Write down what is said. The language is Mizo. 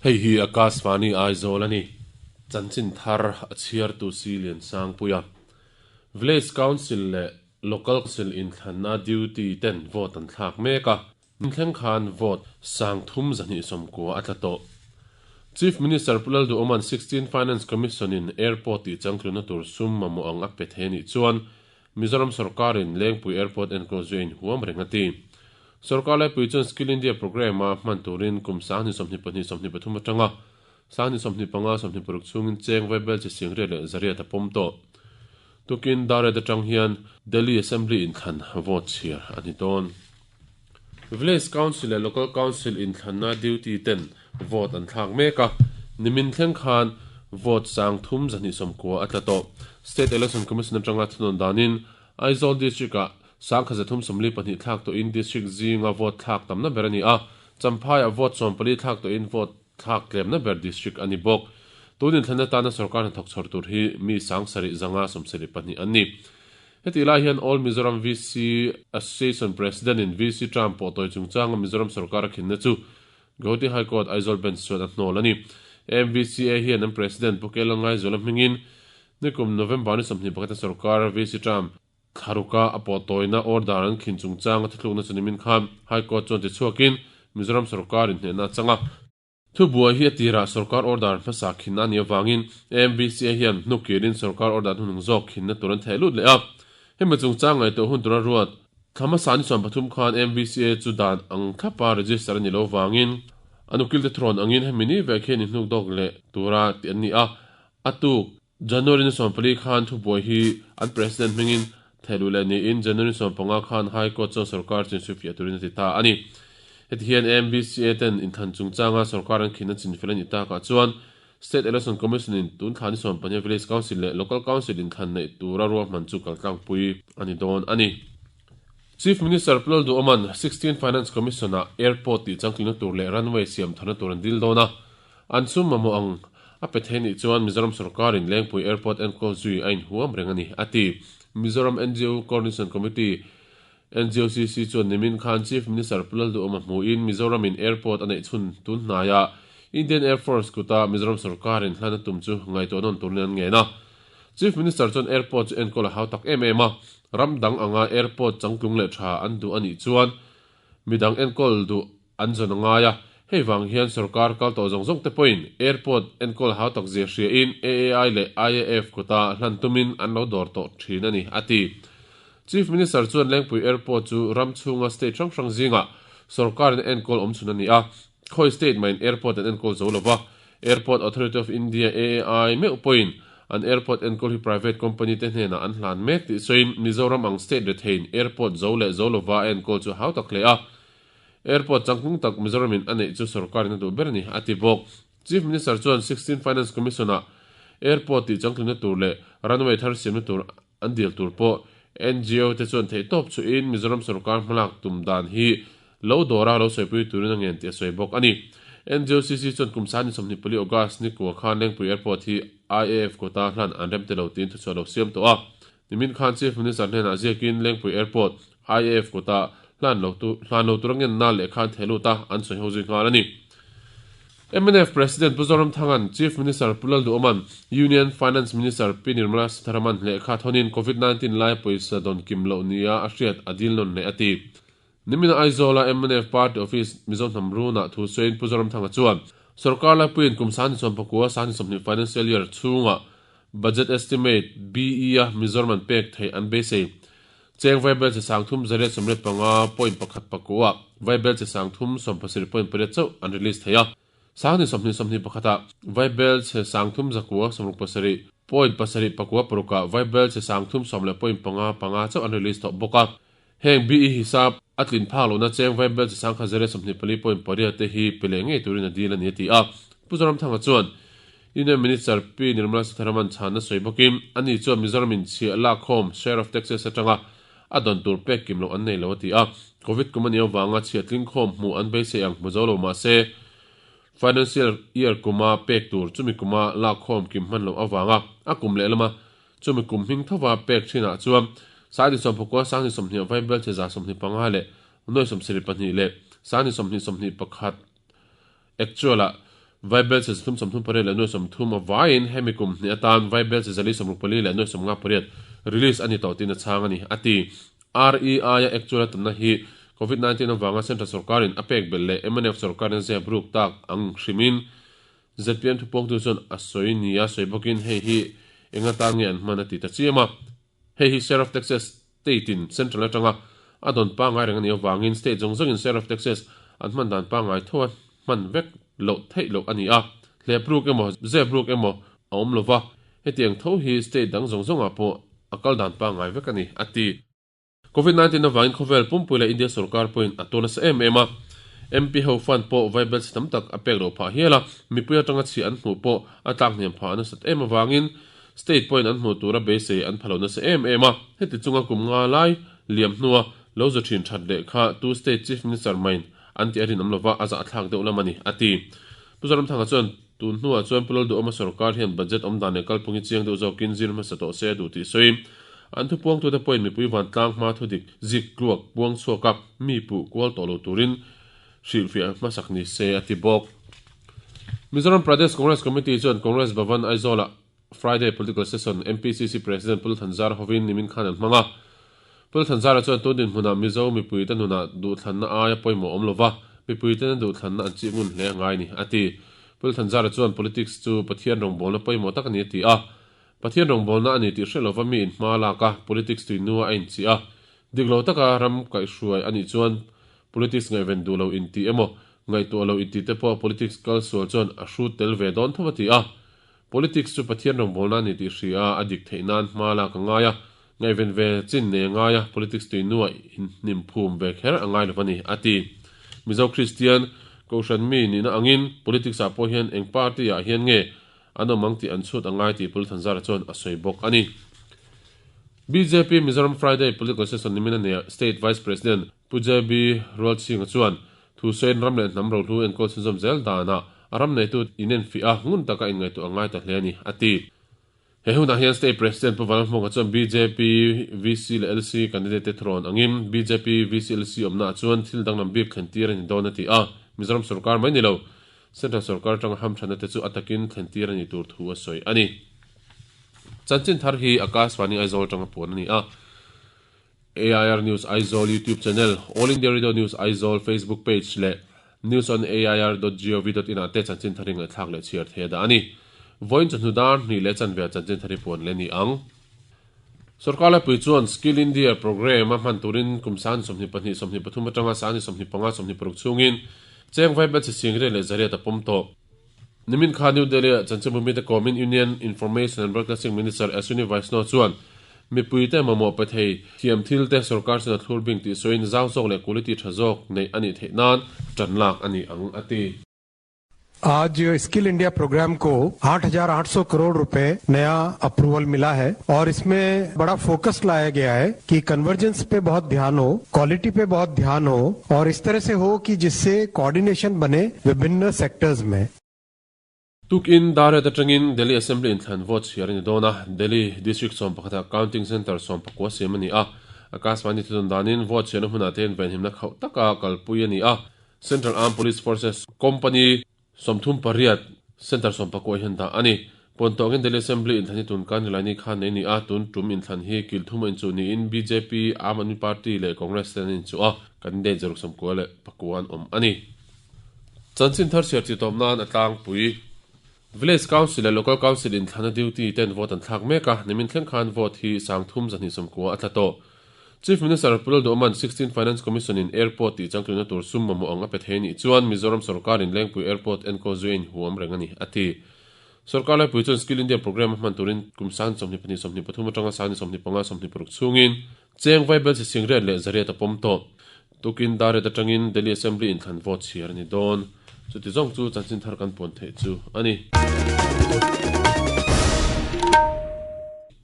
Hei hi Akashvani Aizawl a ni. Chanchin thar a chhiartu si Liansangpuia. Village Council leh Local Council inthlanna duty ten vote an thlak mek a. Inthleng khan vote 32 190 a tla tawh. Chief Minister Pu Lalduhawma'n 16 Finance Commission in Airport tih changtluna tur sum mamawh ang a pe thei anih chuan Mizoram sawrkarin Lengpui Airport enkawl zui a inhuam reng a ti. Sawrkar laipui chuan Skill India Programme a hman turin kum 2022 23 atanga 2025 26 chhungin cheng vaibel chi singriat leh zariat a pawm tawh. Tukin Darret atang hian Delhi Assembly inthlan vote chhiar a ni dawn. Village Council leh Local Council inthlanna duty ten vote an thlak mek a, nimin thleng khan vote 3290 a tla tawh. State Election Commission atanga thunawn danin Aizawl District-ah 1342 thlak tawhin District zinga vote thlak tamna ber a ni a, Champhaiah vote 14 thlak tawhin vote thlak tlemna ber District a ni bawk. Tun inthlanna tana sawrkar hnathawk chhawr tur hi mi 7572 an ni. Heti lai hian All Mizoram VC Association President in VC term pawh tawi chungchanga Mizoram sawrkar a khinna chu Guwahati High Court Aizawl Bench chuan a hnawl a ni. AMVCA hian an President Pu Kela Ngaizuala hmingin nikum November ni 21 a sawrkar VC term Thlaruka a pawh tawina order an khin chungchanga thuthlukna chu nimin khan High Court chuan tichhuakin Mizoram sawrkar inhnehna a chang a. Thubuai hi a tirah sawrkar order hmasa khinna a nih avangin AMBCA hian hnukkirin sawrkar order hnuhnung zawk khinna tur an theh lut leh a. Hemi chungchang ngaihtuah hun tura ruat thla hmasa ni 13 khan AMBCA chu dan ang thlapa register a nih loh avangin an ukilte thurawn angin hemi ni vek hian inhnuk dawk leh tura tih an ni a, a tuk. January ni 14 khan thubuai hi an President hmingin thehluh leh niin January 15 khan High Court chuan sawrkar chin suifiah turin a ti ta a ni. Heti hian AMBCA ten inthlan chungchanga sawrkar an khinna chinfel a nih takah chuan State Election Commission in tun thla ni 14 Village Council leh Local Council inthlan neih tura ruahman chu kaltlangpui a ni dawn a ni. Chief Minister Pu Lalduhawma'n 16 Finance Commission ah Airport tih changtlina tur leh runway siam tharna tur an dil dawn a, An sum mamawh ang a pe thei nih chuan Mizoram sawrkarin Lengpui Airport enkawl zui a inhuam reng a ni, a ti. Mizoram NGO Coordination Committee, NGOCC, chuan nimin khan Chief Minister Pu Lalduhawma hmuhin Mizoramin airport a neih chhun tun hnaiah Indian Air Force kuta Mizoram sawrkarin hlan a tum chu ngaihtuah nawn turin an ngen a. Chief Minister chuan airport chu enkawl a hau tak em em a, ram dang anga airport changtlung leh tha an duh a nih chuan midang enkawl duh an zawn a ngai a, hei vang hian sawrkar kal tawh zawng zawng te pawhin airport enkawl hau tak zia hriain AAI leh IAF kuta hlan tumin an lo dawr tawh thin a ni, a ti. Chief Minister chuan Lengpui Airport chu ram chhunga state hrang hrang zingah sawrkarin a enkawl awm chhun a ni a, khawi state mahin airport an enkawl zo lova, Airport Authority of India, AAI, meuh pawhin an airport enkawl hi private company te hnenah an hlan mek tih sawiin Mizoram ang state retheiin airport zo leh zo lova a enkawl chu hau tak hle a. Airport changtlung tak Mizoramin a neih chu sawrkarin a duh ber a ni, a ti bawk. Chief Minister chuan 16 Finance Commission-ah airport tih changtlunna tur leh runway thar siamna tur an dil tur pawh NGO te chuan theihtawp chhuihin Mizoram sawrkar hmalak tum dan hi lo dawra lo sawipui turin a ngen tih a sawi bawk a ni. NGOCC chuan kum sani 24 August ni kua khan Lengpui Airport hi IAF kawta hlan an rem te lo tiin thuchhuah lo siam tawh a. Nimin khan Chief Minister hnenah ziakin Lengpui Airport IAF kawta hlan lo tu hlan lo tur a ngenna lehkha an theh lut a, an sawi ho zui nghal a ni. Mnf President Pu Zoramthanga'n Chief Minister Pu Lalduhawma'n Union Finance Minister Pi Nirmala Sitharaman lehkha thawnin Covid 19 lai pawisa dawn kim loh nia a hriat a dil nawn leh a ti. Nimina Aizawla mnf Party Office Mizo hnam runah thu sawiin Pu Zoramthanga chuan Sawrkar laipuiin kum 2019 2020 Financial Year chhunga Budget Estimate, BE, a Mizoram an pek theih an beisei. Cheng vaibel chi 3885 point pakhat pakua vaibel chi 37 point pariat chauh an release thei a. 2021 ah vaibel chhe 39 67 point pasarih pakua parukah vaibel chhe 30 leh point panga panga chauh an release tawh bawk a. Heng BE hisap a tlin phak lohna cheng vaibel chi 1024 point pariat te hi pe leh ngei turin a dil a ni a ti a. Pu Zoramthanga chuan Union Minister Pi Nirmala Sitharaman chhanna sawi bawkin ani chuan Mizoram in chhiah lakkhawm share of taxes atanga a dawn tur pek kim loh an nei lo a ti a. Covid kum a nih avanga chhiah tlingkhawm hmuh an beisei ang hmu zo lo mah se financial year kuma pek tur chumi kuma lakkhawm kim hman loh avanga a kum leh lama chumi kum hming thova pek thinah chuan sangni sawmpakua sangni sawmhnih vaibel che za 25 leh nuai 72 leh sangni 20 21 actual-ah. Vaibelchhe 338 leh 30 a vaiin hemi kum hnih atan Vaibelchhe 464 leh 58 release a ni tawh tiin a chhang a ni, a ti. REI-a actual a tamna hi Covid 19 avanga Central sorkarin a pek belh leh mnf sorkarin a zep ruk tak ang hrimin zpm thupuangtu chuan a sawi nia sawi bawkin hei hi eng atan nge an hman a ti ta chiam a. Hei hi Share of Taxes State in Central atanga a dawn pangngai reng a nih avangin State zawng zawngin Share of Taxes an hman dan pangngai tho a hman vek loh theih loh a ni a. Hlep ruk emaw, zep ruk emaw a awm lo va, hetiang tho hi State dang zawng zawngah pawh a kal dan pangngai vek a ni, a ti. Covid 19 avangin khawvel pumpui leh India sorkar pawhin a tuar nasa em em a, MP ho fund pawh vaibel chi tam tak a pek loh phah hial a, mipui atanga chhiah an hmuh pawh a tlak hniam phah nasat em avangin state pawhin an hmuh tura beisei an pha lo nasa em em a, heti chunga kum nga lai liam hnua lo zu thin that leh kha tu state chief minister main an tih a rinawm lova a zahthlak deuh lam a ni, a ti. Pu Zoramthanga chuan tun hnuah chuan Pu Lalduhawma sorkar hian budget awm dan leh kalphung hi chiang deuh zawkin zir hmasa tawh se a duh tih sawi. An thupuangtute pawhin mipui vantlang hma thudik zik tluak puang chhuak a, mi puh kual tawh lo turin hrilhfiah hmasak ni se a ti bawk. Mizoram Pradesh Congress Committee chuan Congress Bhavan Aizawl-ah Friday Political Session MPCC President Pu Lalthanzara hovin nimin khan an hmang a. Pu Lalthanzara chuan tun dinhmunah Mizo mipuite nunah duhthlanna aia pawimawh awm lova, mipuitena duhthlanna an chih ngun hle a ngai ni, a ti. Pu Lalthanzara chuan politics chu Pathian rawngbawlna pawimawh tak a ni a ti a. Pathian rawngbawlna a ni tih hre lova mi inhma lak a, politics tuinua a inchih a. Dik lo taka ram kaihhruai a nih chuan politics ngaihven duh lo inti emaw, ngaihtuah lo inti te pawh politics kal sual chuan a hrut tel ve dawn tho a ti a. Politics chu Pathian rawngbawlna a ni tih hria a, a dik theih nan hma lak a ngai a, ngaihven ve chin nei a ngai a, politics tuinuah inhnim phum ve kher a ngai lo a ni, a ti. Mizo Kristian Kohhran mi nihna angin politics ah pawh hian eng party ah hian nge an awm ang tih an chhut a ngai tih Pu Thanzara chuan a sawi bawk a ni. Bjp Mizoram Friday Political Session nimin a neih State Vice President Pu JB Rualchhinga chuan Thu sawiin ram leh hnam rohlu enkawl chhunzawm zel danah a ram neitu inenfiah a, ngun taka inngaihtuah a ngai ta hle a ni, a ti. He hunah hian State President Pu Vanlalhmuaka chuan bjp, VC leh LC candidate te thurawn angin bjp, VC, LC awmnaah chuan thil danglam bik thlen tir a ni dawn a ti a, Mizoram sorkar mai ni lo, Central sorkar atanga hamthanna te chu a takin thlen tir a nih tur thu a sawi a ni. Chanchin thar hi Akashvani Aizawl atanga puan a ni a. AIR News Aizawl YouTube channel, All India Radio News Aizawl Facebook page leh newsonair.gov.in ah te chanchin thar hi ngaihthlak leh chhiar thei a dah a ni. Vawiin chawhnu dar hnih leh chanve ah chanchin thar hi puan leh a ni ang. Sorkar laipui chuan Skill India programme a hman turin kum 22 23 atanga 25 26 chhungin cheng vaibelchhe singriat leh zariat a pawm tawh. Nimin kha New Delhi-ah chanchinbu mite kawmin Union Information and Broadcasting Minister Ashwini Vaishnaw chuan mipuite mamawh pe thei thiam thilte sorkar chuan a thlur bing tih sawiin zau zawk leh quality tha zawk neih a nih theih nan tan lak a ni ang a ti. आज skill India programme को 8,800 करोड़ रुपए नया approval मिला है और इसमें बड़ा फोकस लाया गया है कि कन्वर्जेंस पे बहुत ध्यान हो, क्वालिटी पे बहुत ध्यान हो और इस तरह से हो कि जिससे कोऑर्डिनेशन बने विभिन्न सेक्टर्स में। Tukin Darret atangin Delhi Assembly inthlan vote chhiar a ni dawn a, Delhi District 11 ah Counting Centre 19 siam a ni a. Akashvani thudawn danin vote chhiarna hmunah te hian venhimna khauh taka kalpui a ni a. Central Armed Police Forces Company 38 Centre 19 hian dah a ni. Pawntawngin Delhi Assembly inthlan hi tun kan Nilaini khan nei a ni a, tun tum inthlan hi kil thum a inchuh niin bjp, Aam Aadmi Party leh Congress ten an inchuh a, candidate 69 an awm a ni. Chanchin thar chhiar chi tawp nan a tlangpui. Village Council leh Local Council inthlana duty ten vote an thlak mek a, nimin thleng khan vote hi 3290 a tla tawh. Chief Minister Pu Lalduhawma'n 16 Finance Commission in Airport tih changtluna tur sum mamawh ang a pe thei anih chuan Mizoram sorkarin Lengpui Airport enkawl zui a inhuam reng a ni, a ti. Sorkar laipui chuan Skill India Programme a hman turin kum 22 23 atanga 25 26 chhungin Cheng Vaibelchhe Singriat leh Zariat a pawm tawh. Tukin Darret atangin Delhi Assembly inthlan vote chhiar a ni dawn. Chuti zawng chu chanchin thar kan puan theih chu a ni.